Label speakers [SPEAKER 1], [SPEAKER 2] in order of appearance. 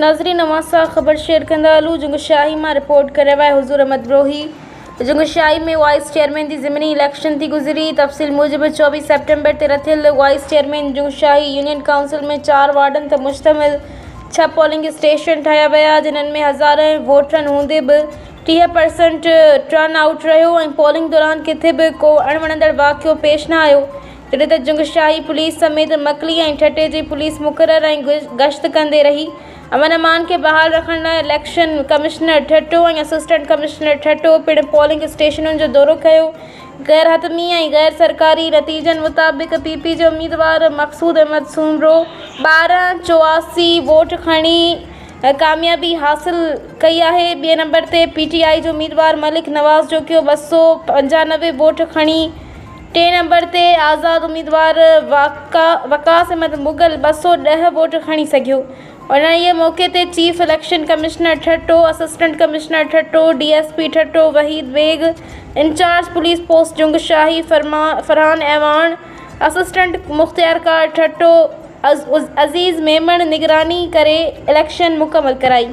[SPEAKER 1] ناظرين اوهان سان خبر شيئر ڪندا هلون جنگ شاهي مان رپورٽ ڪري رهيو آهي حضور احمد بروهي جنگ شاهي ۾ وائيس چيئرمين جي ضمني اليڪشن ٿي گذري تفصيل موجب 24 سيپٽمبر تي رٿيل وائيس چيئرمين جنگ شاهي يونين ڪائونسل ۾ چار وارڊن تي مشتمل ڇهه پولنگ اسٽيشن ٺاهيا ويا جنھن ۾ هزارين ووٽرن هوندي به 30 پرسنٽ ٽرن آئوٽ رهيو ۽ پولنگ دوران ڪٿي به ڪو اڻوڻندڙ واقعو پيش نه آيو جڏهن ته جنگشاهي پوليس سميت مڪلي ۽ ٺٽي جي پوليس مقرر ۽ گشت ڪندي رهي. امن امان کي بحال رکڻ لاء election commissioner Thatta ۽ assistant commissioner Thatta پڻ پولنگ اسٽيشنن جو دورو ڪيو. غير حتمي ۽ غير سرڪاري نتيجن مطابق پي پي جي اميدوار مقصود احمد سومرو 12 84 ووٽ کڻي ڪاميابي حاصل ڪئي آهي. ٻئي نمبر تي پي ٽي آء جو اميدوار ملڪ نواز جوکيو 295 ووٽ کڻي ٽئين نمبر تي آزاد اميدوار وقاص احمد مغل 210 ووٽ کڻي سگهيو. انهيء موقعي تي chief election commissioner Thatta, assistant commissioner Thatta, D S P Thatta Waheed Baig, incharge police post Jung Shahi Farhan Awan, assistant مختيارڪار ٺٽو عزيز ميمڻ نگراني ڪري اليڪشن مڪمل ڪرائي.